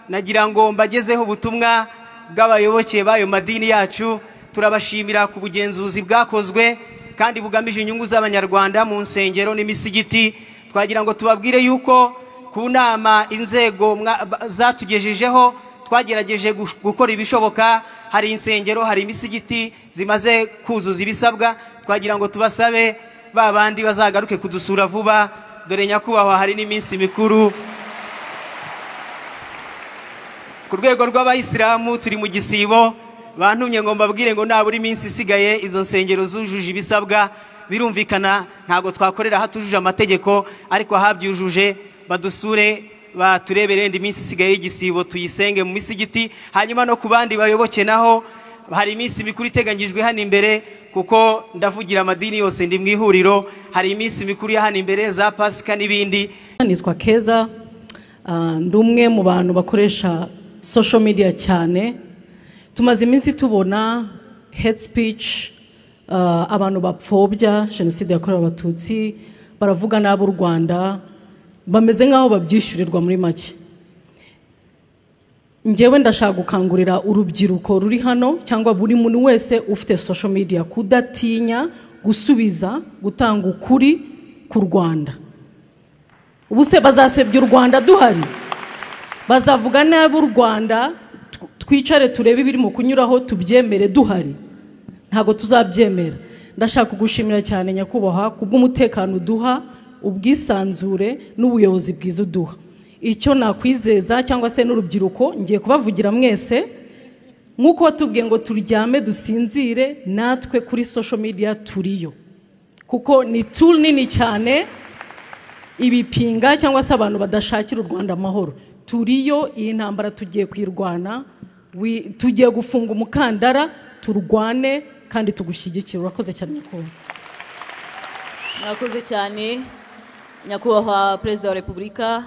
Nagira ngo mbagezeho ubutumwa bw'abayoboke b'ayo madini yacu. Turabashimira ku bugenzuzi bwakozwe kandi bugamije inyungu z'Abanyarwanda mu nsengero n'imisigiti. Twagira ngo tubabwire yuko ku nama inzego zatugejejeho twagerageje gukora ibishoboka. Hari insengero, hari imisigiti zimaze kuzuza ibisabwa. Twagira ngo tubasabe ba bandi bazagaruke kudusura vuba, dore nyakubahwa hari n'iminsi mikuru. Ku rwego rw'abayisilamu turi mu gisibo, bantumye ngo mbabwire ngo nabura iminsi isigaye izo nsengero zujuje ibisabwa. Birumvikana ntabwo twakorera hatujuje amategeko, ariko ahabyujuje badusure baturebere indi minsi isigaye y'igisibo tuyisenge mu misigiti. Hanyuma no ku bandi bayoboke naho hari iminsi mikuru iteganyijwe hano imbere, kuko ndavugira amadini yose ndi mu ihuriro. Hari iminsi mikuru ya hano imbere za Pasika n'ibindi. Nitwa Keza, ndi umwe mu bantu bakoresha social media cyane. Tumaze iminsi tubona hate speech, abantu bapfobya jenoside yakorewe Abatutsi, baravuga nabi u Rwanda, bameze nk'aho babyishyurirwa muri make. Njyewe ndashaka gukangurira urubyiruko ruri hano cyangwa buri muntu wese ufite social media kudatinya gusubiza, gutanga ukuri ku Rwanda. Ubu se bazasebya u Rwanda duhari? Bazavuga nabi u Rwanda, twicare turebe ibirimo kunyuraho tubyemere duhari? Ntabwo tuzabyemera. Ndashaka kugushimira cyane nyakubahwa kubw'umutekano uduha, ubwisanzure n'ubuyobozi bwiza uduha. Icyo nakwizeza cyangwa se n'urubyiruko, ngiye kubavugira mwese, nk'uko watubwiye ngo turyame dusinzire, natwe kuri social media turiyo, kuko ni tool nini cyane ibipinga cyangwa se abantu badashakira u Rwanda amahoro. Turiyo, iyi ntambara tugiye kuyirwana, tugiye gufunga umukandara, turwane kandi tugushyigikire. Urakoze cyane nyakubahwa. Murakoze cyane nyakubahwa Perezida wa Repubulika.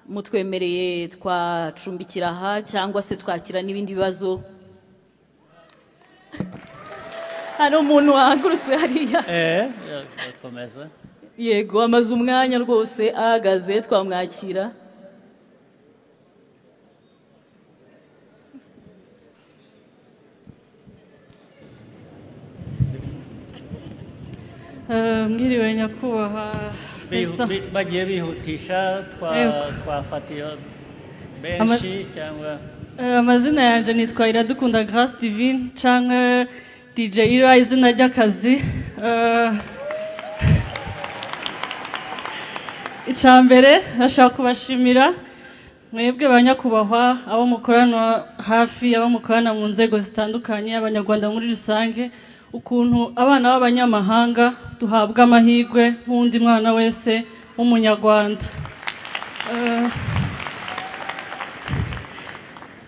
Mutwemereye twacumbikira aha cyangwa se twakira n'ibindi bibazo. Hari umuntu wahagurutse hariya. Komeza. Yego, amaze umwanya rwose ahagaze, twamwakira. Mwiriwe nyakubahwa Perezida. Bagiye bihutisha, twafatiye benshi cyangwa. Amazina yanjye nitwa Iradukunda Grace Divine cyangwa DJ Ira izina ry'akazi. Icya mbere ndashaka kubashimira mwebwe ba nyakubahwa, abo mukorana hafi, abo mukorana mu nzego zitandukanye, Abanyarwanda muri rusange, ukuntu abana b'abanyamahanga duhabwa amahirwe nk'undi mwana wese w'Umunyarwanda.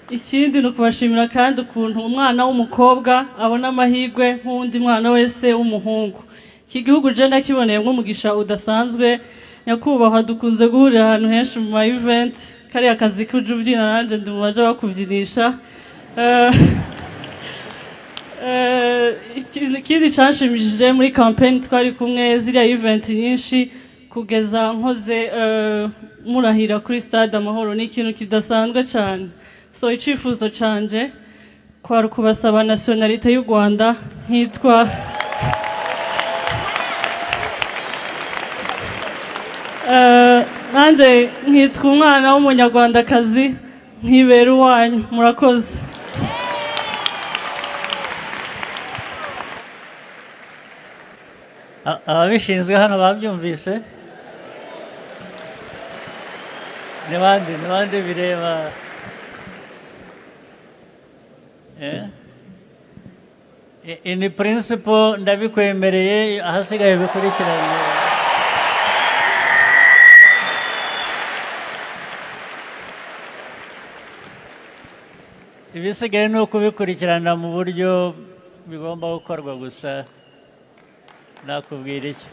Ikindi ni ukubashimira kandi ukuntu umwana w'umukobwa abona amahirwe nk'undi mwana wese w'umuhungu. Iki gihugu je ndakiboneye nk'umugisha udasanzwe. Nyakubahwa dukunze guhurira ahantu henshi mu ma event, kariya kazi k'uja ubyina nanjye ndi mu baja bakubyinisha. Ikindi cyanshimishije muri campaign twari kumwe ziriya event nyinshi kugeza nkoze murahira kuri stade Amahoro, ni ikintu kidasanzwe cyane. So icyifuzo canje kwari kubasaba nationalité y'u Rwanda, nkitwa nanje nkitwa umwana w'Umunyarwandakazi, nkibera uwanyu. Murakoze. Ababishinzwe hano babyumvise? Ni bande bireba? In principle ndabikwemereye, ahasigaye bikurikiranye. Ibisigaye ni ukubikurikirana mu buryo bigomba gukorwa gusa. Nakubwira iki?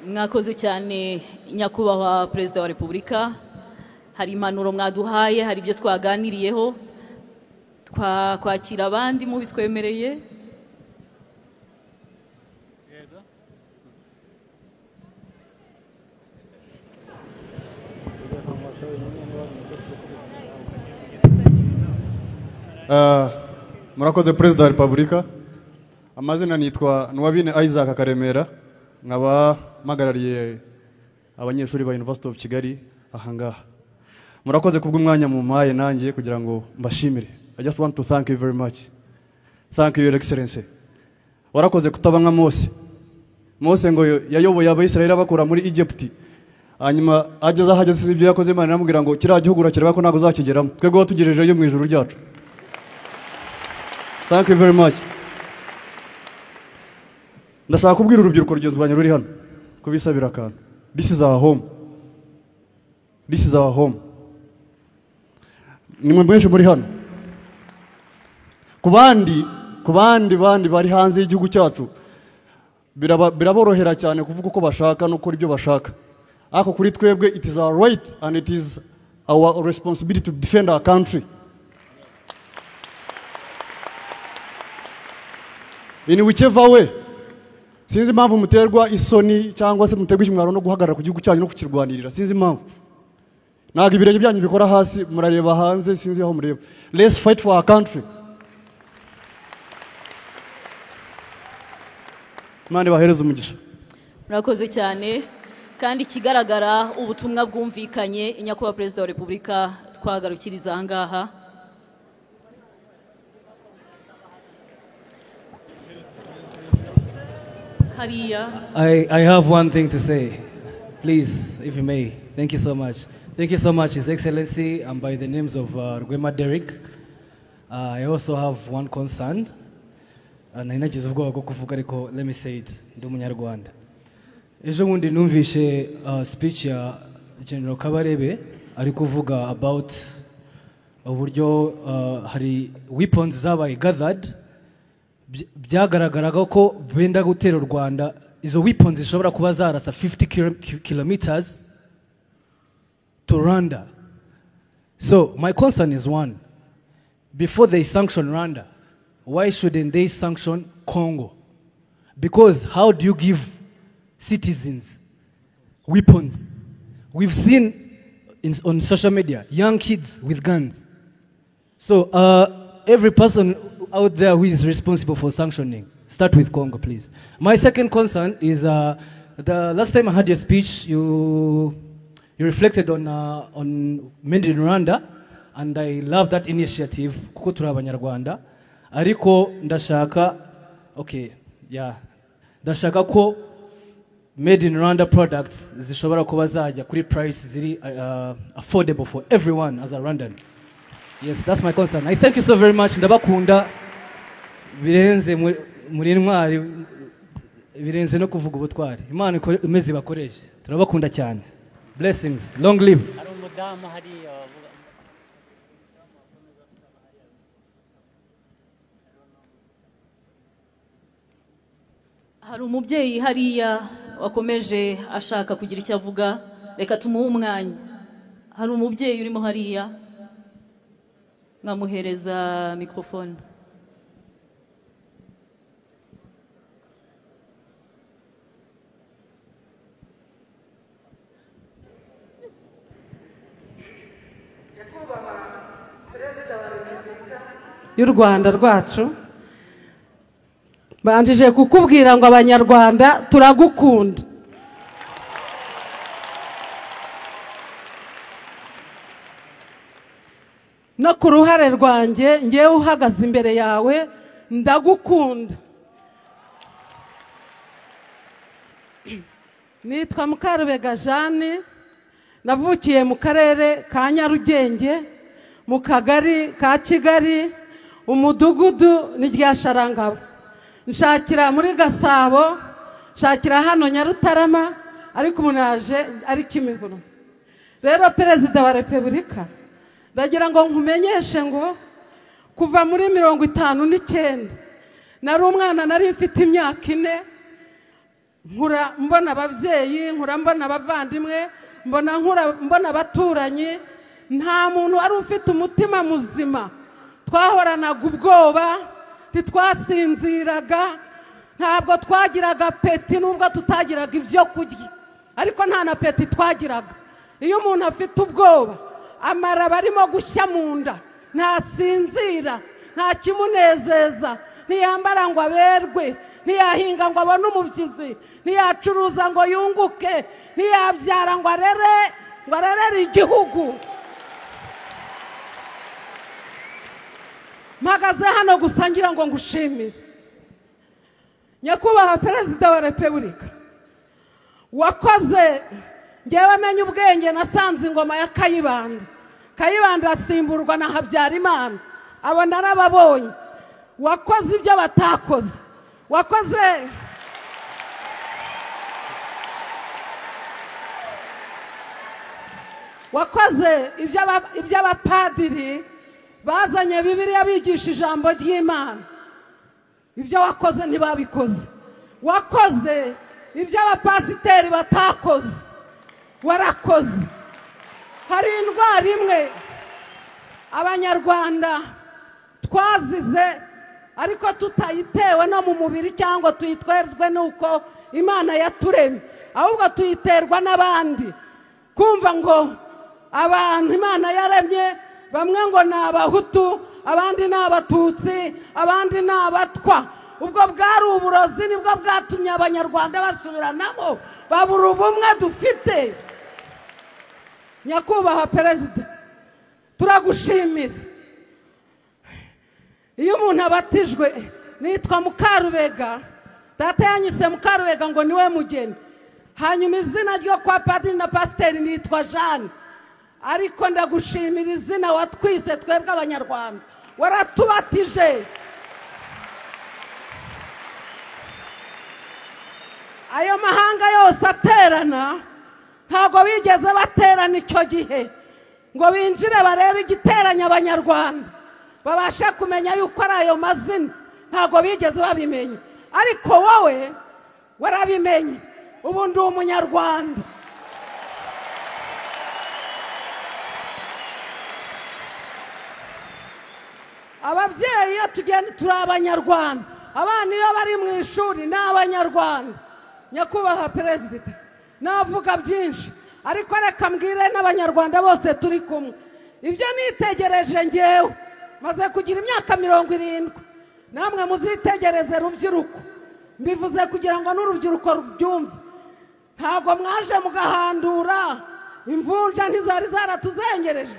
Mwakoze cyane nyakubahwa Perezida wa Repubulika. Hari impanuro mwaduhaye, hari ibyo twaganiriyeho, twakwakira abandi mubitwemereye. Murakoze Perezida wa Repubulika. Amazina nitwa Nwabine Isaac Karemera, nkaba mpagarariye abanyeshuri ba University of Kigali ahangaha. Murakoze kubw'umwanya mumpaye nanjye kugira ngo mbashimire. I just want to thank you very much. Thank you, Your Excellency. Warakoze kutaba nka Mose. Mose ngo yayoboye Abayisiraheli abakura muri Egypt. Hanyuma ageze aho ageze ibyo yakoze, Imana iramubwira ngo kiriya gihugu urakireba ko ntabwo uzakigeramo. Twebwe watugejejeyo mu ijuru ryacu. Thank you very much. Ndashaka kubwira urubyiruko rugenzi rwanjye ruri hano kubisabira akantu. This is our home. This is our home. Nimwe benshi muri hano. Ku bandi bandi bari hanze y'igihugu cyacu biraborohera cyane kuvuga uko bashaka no gukora ibyo bashaka. Ariko kuri twebwe it is our right and it is our responsibility to defend our country. In whichever way. Sinzi impamvu muterwa isoni cyangwa se muterwa ikimwaro no guhagarara ku gihugu cyanyu no kukirwanirira. Sinzi impamvu. Ntabwo ibirenge byanyu bikora hasi, murareba hanze, sinzi aho mureba. Let's fight for our country. Imana ibahereze umugisha. Murakoze cyane, kandi ikigaragara ubutumwa bwumvikanye. Nyakubahwa Perezida wa Repubulika, twagarukiriza aha ngaha. Hariya. I have one thing to say, please, if you may. Thank you so much. Thank you so much, His Excellency. I'm by the names of Rwema Derek. I also have one concern. Nari nagize ubwoba bwo kuvuga, ariko let me say it. Ndi Umunyarwanda. Ejo bundi numvishe speech ya General Kabarebe ari kuvuga about uburyo hari weapons zabaye gathered, byagaragaraga ko benda gutera u Rwanda. Izo weapons zishobora kuba zarasa 50 kilometers to Rwanda. So my concern is one: before they sanction Rwanda, why shouldn't they sanction Congo? Because how do you give citizens weapons? We've seen on social media young kids with guns. So every person out there who is responsible for sanctioning, start with Congo, please. My second concern is the last time I had your speech, you reflected on Made in Rwanda, and I love that initiative, kuko turi Abanyarwanda. Ariko ndashaka, okay, yeah, ndashaka ko Made in Rwanda products zishobora kuba zajya kuri price ziri affordable for everyone as a Rwandan. Yes, that's my concern. I thank you so very much. Ndabakunda birenze, muri intwari birenze no kuvuga ubutwari. Imana imeze ibakoreshe. Turabakunda cyane. Blessings. Long live. Hari umudamu hariya wavuga. Hari umubyeyi hariya wakomeje ashaka kugira icyo avuga, reka tumuhe umwanya. Hari umubyeyi urimo hariya, nkamuhereza mikorofone. Nyakubahwa Perezida wa Repubulika y'u Rwanda rwacu, banjije kukubwira ngo Abanyarwanda turagukunda. No ku ruhare rwanjye, ngewe uhagaze imbere yawe, ndagukunda. Nitwa Mukarubega Jeanne, navukiye mu karere ka Nyarugenge, mu kagari ka Kigali, umudugudu ni rya Sharangabo. Nshakira muri Gasabo, nshakira hano Nyarutarama, ariko umuntu yaje ari Kimihurura. Rero Perezida wa Repubulika, ndagira ngo nkumenyeshe ngo kuva muri 59 nari umwana, nari mfite imyaka 4, nkura mbona ababyeyi, nkura mbona abavandimwe, mbona nkura mbona abaturanyi. Nta muntu wari ufite umutima muzima. Twahoranaga ubwoba, ntitwasinziraga, ntabwo twagiraga appétit, nubwo tutagiraga ibyo kurya, ariko nta na appétit twagiraga. Iyo umuntu afite ubwoba, amara aba arimo gushya mu nda, ntasinzira. Nta kimunezeza, ntiyambara ngo aberwe, ntiyahinga ngo abone umubyizi, ntiyacuruza ngo yunguke, ntiyabyara ngo arere, ngo arerere igihugu. Mpagaze hano gusa ngira ngo ngushimire Nyakubahwa Perezida wa Repubulika. Wakoze ngewe menye ubwenge, nasanze ingoma ya Kayibanda. Kayibanda asimburwa na Habyarimana, abo narababonye. Wakoze ibyo batakoze, wakoze iby'abapadiri bazanye Bibiliya bigisha ijambo ry'Imana, ibyo wakoze ntibabikoze. Wakoze ibyo abapasiteri batakoze, warakoze. Hari indwara imwe Abanyarwanda twazize ariko tutayitewe no mu mubiri cyangwa tuyitwerwe nuko Imana yaturemye, ahubwo tuyiterwa n'abandi. Kumva ngo abantu Imana yaremye bamwe ngo ni Abahutu, abandi ni Abatutsi, abandi ni Abatwa. Ubwo bwari uburozi, nibwo bwatumye Abanyarwanda basubiranamo, babura ubumwe dufite. Nyakubahwa Perezida, turagushimira. Iyo umuntu abatijwe, nitwa Mukarubega, data yanyise Mukarubega ngo niwe mugeni, hanyuma izina ryo kwa padiri na pasiteri nitwa Jeanne. Ariko ndagushimira izina watwise twebwe Abanyarwanda, waratubatije. Ayo mahanga yose aterana ntabwo bigeze baterana icyo gihe ngo binjire barebe igiteranya Abanyarwanda, babashe kumenya yuko ari ayo mazina, ntabwo bigeze babimenya. Ariko wowe warabimenye, ubu ndi Umunyarwanda. Ababyeyi iyo tugenda turi Abanyarwanda, abana iyo bari mu ishuri ni Abanyarwanda. Nyakubahwa Perezida, navuga byinshi ariko reka mbwire n'Abanyarwanda bose turi kumwe. Ibyo nitegereje ngewe maze kugira imyaka 70, namwe muzitegereze rubyiruko. Mbivuze kugira ngo n'urubyiruko rubyumve. Ntabwo mwaje mugahandura imvunja, ntizari zaratuzengereje.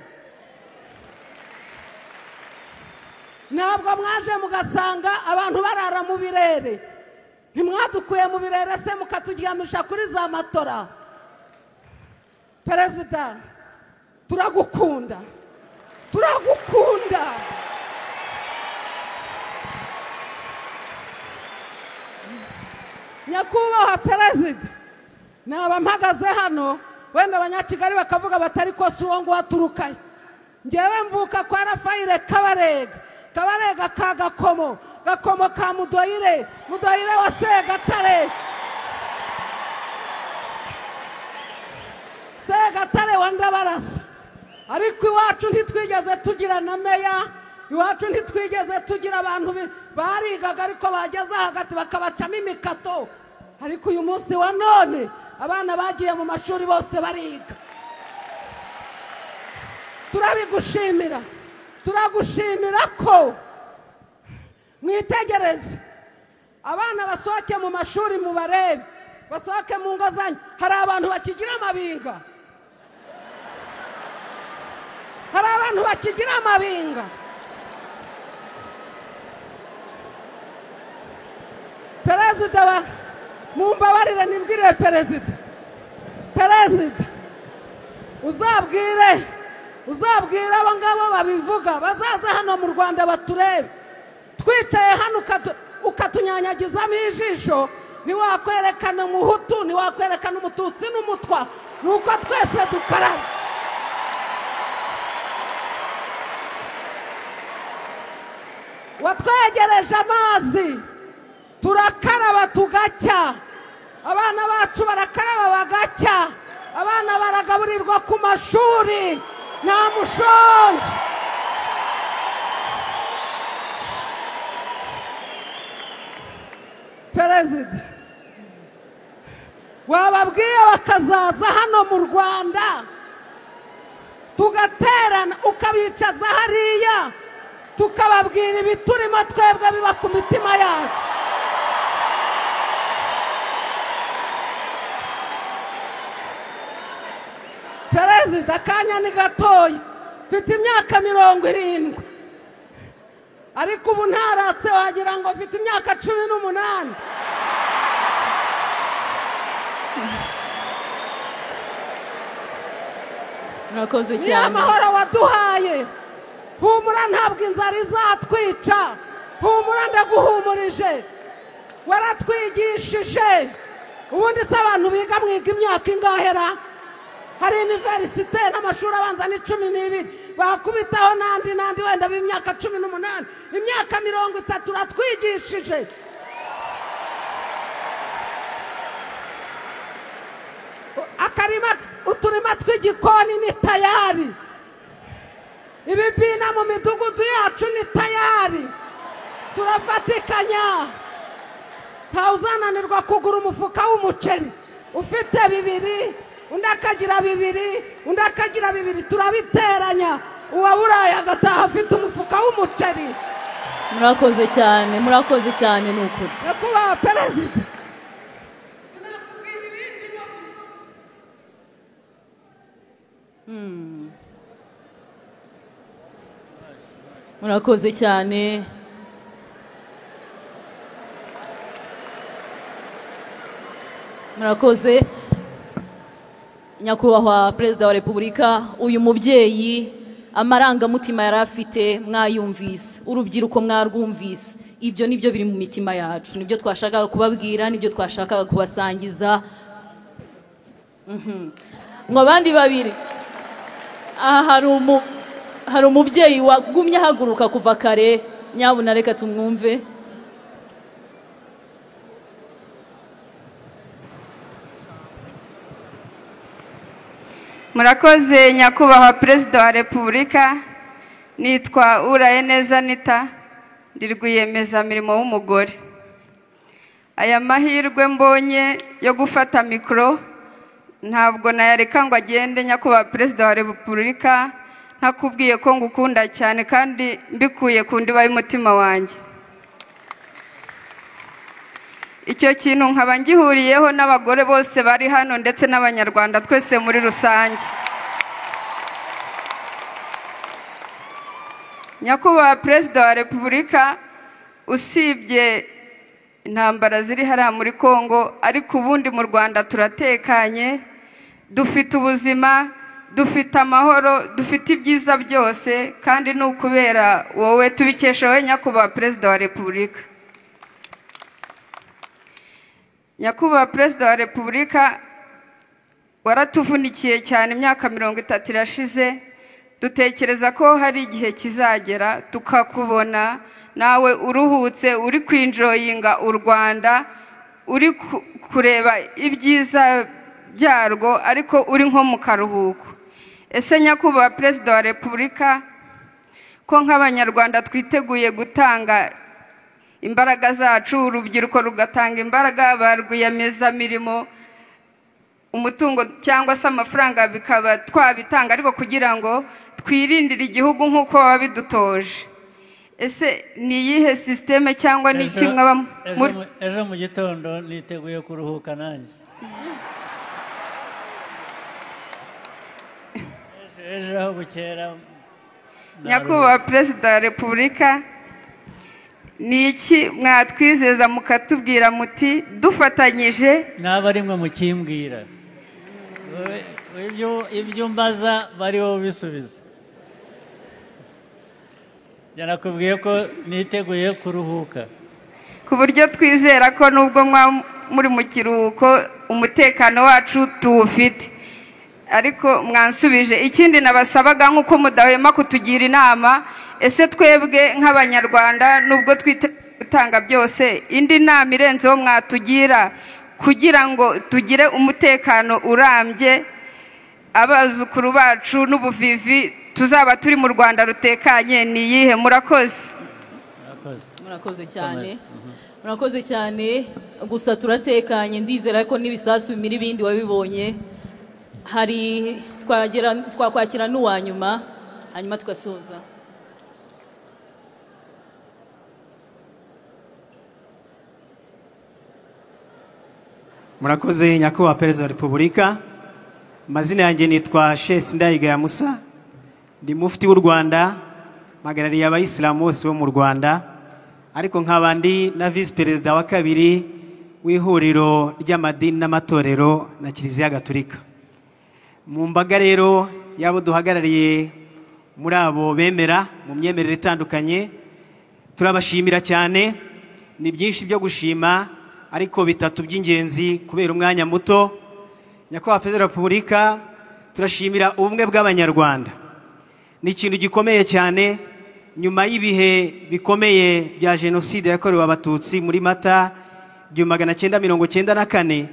Ntabwo mwaje mugasanga abantu barara mu birere, ntimwadukuye mu birere se mukaturyamisha kuri za matora. Perezida, turagukunda, turagukunda. Nyakubahwa Perezida, naba mpagaze hano wenda Abanyakigali bakavuga batari ko si uwo ngo waturukayo. Ngewe mvuka kwa Rafayire Kabarega, Kabarega ka Gakomo, Gakomo ka Mudoyire, Mudoyire wa Segatare, Segatare wa Ndabarasa. Ariko iwacu ntitwigeze tugira na meya, iwacu ntitwigeze tugira abantu barigaga ariko bageze hagati bakabacamo imikato. Ariko uyu munsi wa none abana bagiye mu mashuri bose bariga. Turabigushimira, turagushimira ko mwitegereze abana basohoke mu mashuri, mubarebe basohoke mu ngo zanyu. Hari abantu bakigira amabinga, hari abantu bakigira amabinga. Perezida, mumbabarire nimbwire Perezida, Perezida uzabwire abo ngabo babivuga bazaza hano mu Rwanda baturebe. Twicaye hano ukatunyanyagizamo ijisho, ntiwakwerekana Umuhutu, ntiwakwerekana Umututsi n'Umutwa, nuko twese dukaraba. Watwegereje amazi turakaraba tugacya, abana bacu barakaraba bagacya, abana baragaburirwa ku mashuri, nta mushonje. Perezida, wababwiye bakazaza hano mu Rwanda tugaterana, ukabicaza hariya Tukababwira ibiturimo twebwe biba ku mitima yacu. Perezida, akanya ni gatoya, mfite imyaka 70, ariko ubu ntaratse wagira ngo mfite imyaka 18. Murakoze Ni cyane. amahoro waduhaye. Humura, ntabwo inzara izatwica. Humura, ndaguhumurije. Waratwigishije. Ubundi se abantu biga mwiga imyaka ingahera? Hari universite n'amashuri abanza ni 12, bakubitaho n'andi n'andi wenda b'imyaka 18, imyaka 30 uratwigishije. Akarima, uturima tw'igikoni ni tayari, ibibina mu midugudu yacu ni tayari, turafatikanya. Ntawuzananirwa kugura umufuka w'umuceri ufite 2, undi akagira 2, undi akagira 2, turabiteranya, uwaburaye agataha afite umufuka w'umuceri. Murakoze cyane, murakoze cyane, ni ukuri. Nyakubahwa Perezida, Murakoze cyane. Murakoze Nyakubahwa Perezida wa Repubulika. Uyu mubyeyi amarangamutima yari afite mwayumvise, urubyiruko mwarwumvise. Ibyo nibyo biri mu mitima yacu, nibyo twashakaga kubabwira, nibyo twashakaga kubasangiza. Ngo abandi babiri aha, hari umubyeyi wagumye ahaguruka kuva kare, nyabuna reka tumwumve. Murakoze Nyakubahwa Perezida wa Repubulika. Nitwa Urayeneza Anita, ndi rwiyemezamirimo w'umugore. Aya mahirwe mbonye yo gufata mikoro ntabwo nayareka ngo agende, Nyakubahwa Perezida wa Repubulika, ntakubwiye ko ngukunda cyane kandi mbikuye ku ndiba y'umutima wanjye. Icyo kintu nkaba ngihuriyeho n'abagore bose bari hano ndetse n'Abanyarwanda twese muri rusange. Nyakubahwa Perezida wa Repubulika, usibye intambara ziri hariya muri Kongo, ariko ubundi mu Rwanda turatekanye, dufite ubuzima, dufite amahoro, dufite ibyiza byose, kandi ni ukubera wowe, tubikesha wowe Nyakubahwa Perezida wa Repubulika. Nyakubahwa Perezida wa Repubulika, waratuvunikiye cyane, imyaka 30 irashize, dutekereza ko hari igihe kizagera tukakubona nawe uruhutse, uri kwinjoyinga u Rwanda, uri kureba ibyiza byarwo, ariko uri nko mu karuhuko. Ese Nyakubahwa Perezida wa Repubulika, ko nk'Abanyarwanda twiteguye gutanga imbaraga zacu, urubyiruko rugatanga imbaraga, ba rwiyemezamirimo, umutungo cyangwa se amafaranga bikaba twabitanga, ariko kugira ngo twirindire igihugu nk'uko baba bidutoje, ese ni iyihe sisiteme cyangwa ni iki mwaba muri? Ejo mu gitondo niteguye kuruhuka nanjye. Ejo aho bukera. Nyakubahwa Perezida wa Repubulika, ni iki mwatwizeza mukatubwira muti dufatanyije? Naba ari mwe mukimbwira ibyo mbaza bari bo bisubiza. Nakubwiye ko niteguye kuruhuka, ku buryo twizera ko nubwo muri mu kiruhuko umutekano wacu tuwufite. Ariko mwansubije. Ikindi nabasabaga, nk'uko mudahwema kutugira inama, ese twebwe nk'Abanyarwanda nubwo twiteguye gutanga byose, indi nama irenzeho mwatugira kugira ngo tugire umutekano urambye, abazukuru bacu n'ubuvivi tuzaba turi mu Rwanda rutekanye, ni iyihe? Murakoze. Murakoze cyane, murakoze cyane. Gusa turatekanye, ndizera ko n'ibisasu bimira ibindi wabibonye. Hari twakwakira n'uwa nyuma, hanyuma tugasoza. Murakoze nyakubahwa Perezida wa Repubulika. Amazina yanjye nitwa Sheikh Sindayigaya Musa, ndi mufti w'u Rwanda, mpagarariye abayisilamu bose bo mu Rwanda, ariko nkaba ndi na visi perezida wa kabiri w'ihuriro ry'amadini n'amatorero na Kiliziya Gatolika. Mu mbaga rero y'abo duhagarariye muri abo bemera mu myemerere itandukanye, turabashimira cyane. Ni byinshi byo gushima, ariko bitatu by'ingenzi kubera umwanya muto. Nyakubahwa Perezida wa Repubulika, turashimira ubumwe bw'Abanyarwanda. Ni ikintu gikomeye cyane nyuma y'ibihe bikomeye bya jenoside yakorewe Abatutsi muri Mata 1994.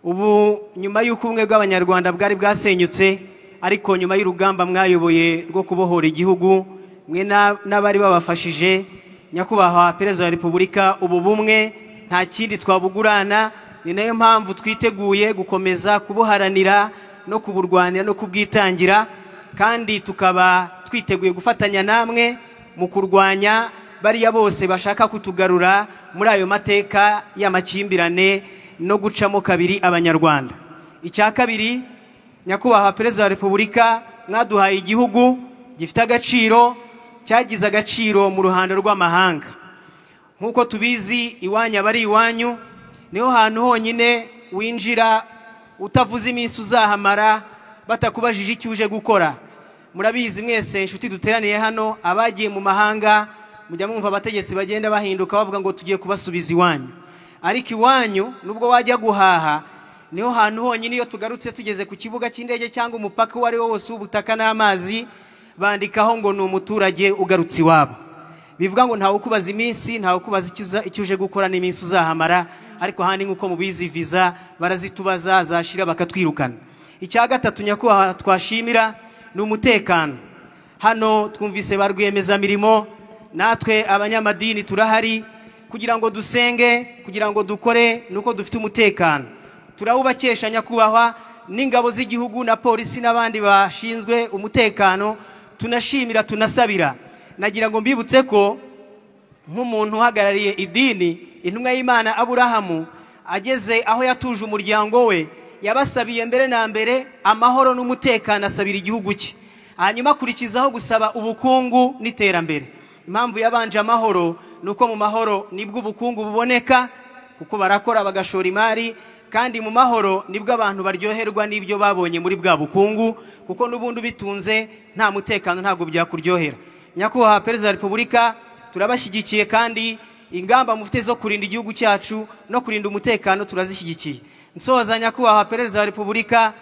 Ubu nyuma y'uko ubumwe bw'Abanyarwanda bwari bwasenyutse, ariko nyuma y'urugamba mwayoboye rwo kubohora igihugu, mwe n'abari babafashije, nyakubahwa Perezida wa Repubulika, ubu bumwe nta kindi twabugurana. Ni nayo mpamvu twiteguye gukomeza kubuharanira no kuburwanira no kubwitangira, kandi tukaba twiteguye gufatanya namwe mu kurwanya bariya bose bashaka kutugarura muri ayo mateka y'amakimbirane no gucamo kabiri Abanyarwanda. Icya kabiri, nyakubahwa Perezida wa Repubulika, mwaduhaye igihugu gifite agaciro, cyagize agaciro mu ruhando rw'amahanga. Nk'uko tubizi, iwanyu abari iwanyu niho hantu honyine winjira utavuze iminsi uzahamara, batakubajije icyo uje gukora. Murabizi mwese inshuti duteraniye hano, abagiye mu mahanga mujya mwumva abategetsi bagenda bahinduka bavuga ngo tugiye kubasubiza iwanyu. Ariko iwanyu nubwo wajya guhaha, niho hantu honyine iyo tugarutse tugeze ku kibuga cy'indege cyangwa umupaka uwo ari wo wose w'ubutaka n'amazi, bandikaho ngo ni umuturage ugarutse iwabo. Bivuga ngo ntawe ukubaza iminsi, ntawe ukubaza icyo uje gukora n'iminsi uzahamara, ariko ahandi nk'uko mubizi viza barazitubaza, zashira bakatwirukana. Icya gatatu nyakubahwa twashimira ni umutekano. Hano twumvise ba rwiyemezamirimo, natwe abanyamadini turahari kugira ngo dusenge, kugira ngo dukore, nuko dufite umutekano. Turawubakesha nyakubahwa n'ingabo z'igihugu na polisi n'abandi bashinzwe umutekano, tunashimira tunasabira. Nagira ngo mbibutse ko nk'umuntu uhagarariye idini, intumwa y'Imana Aburahamu ageze aho yatuje umuryango we, yabasabiye mbere na mbere amahoro n'umutekano, asabira igihugu cye, hanyuma akurikizaho gusaba ubukungu n'iterambere. Impamvu yabanje amahoro ni uko mu mahoro nibwo ubukungu buboneka, kuko barakora bagashora imari, kandi mu mahoro nibwo abantu baryoherwa n'ibyo babonye muri bwa bukungu, kuko n'ubundi bitunze nta mutekano ntabwo byakuryohera. Nyakubahwa Perezida wa Repubulika, turabashyigikiye kandi ingamba mufite zo kurinda igihugu cyacu no kurinda umutekano turazishyigikiye. Nsoza nyakubahwa Perezida wa Repubulika,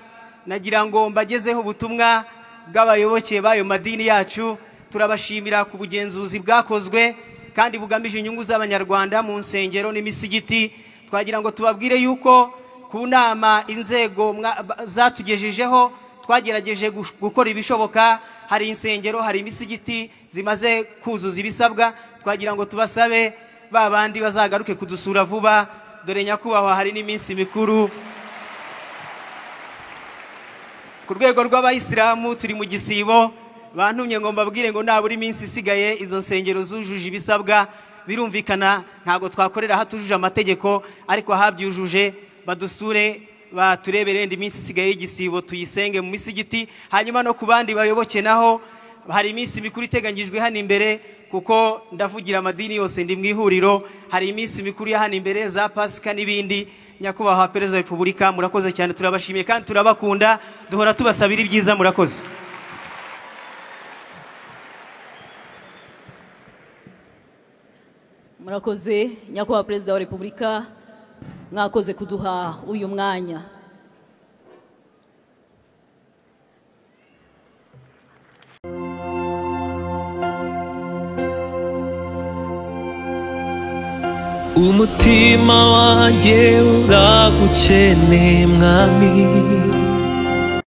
nagira ngo mbagezeho ubutumwa bw'abayoboke b'ayo madini yacu. Turabashimira ku bugenzuzi bwakozwe kandi bugamije inyungu z'Abanyarwanda mu nsengero n'imisigiti. Twagira ngo tubabwire yuko ku nama inzego zatugejejeho twagerageje gukora ibishoboka. Hari insengero, hari imisigiti zimaze kuzuza ibisabwa. Twagira ngo tubasabe ba bandi bazagaruke kudusura vuba, dore nyakubahwa hari n'iminsi mikuru. Ku rwego rw'abayisilamu turi mu gisibo, bantumye ngo mbabwire ngo nabura iminsi isigaye izo nsengero zujuje ibisabwa. Birumvikana ntabwo twakorera hatujuje amategeko, ariko ahabyujuje badusure baturebere indi minsi isigaye y'igisibo tuyisenge mu misigiti. Hanyuma no ku bandi bayoboke naho hari iminsi mikuru iteganyijwe hano imbere, kuko ndavugira amadini yose ndi mu ihuriro. Hari iminsi mikuru ya hano imbere za Pasika n'ibindi. Nyakubahwa Perezida wa Repubulika, murakoze cyane, turabashimiye kandi turabakunda, duhora tubasabira ibyiza. Murakoze. Murakoze nyakubahwa Perezida wa Repubulika, mwakoze kuduha uyu mwanya. Umutima wanjye uragukeneye mwami.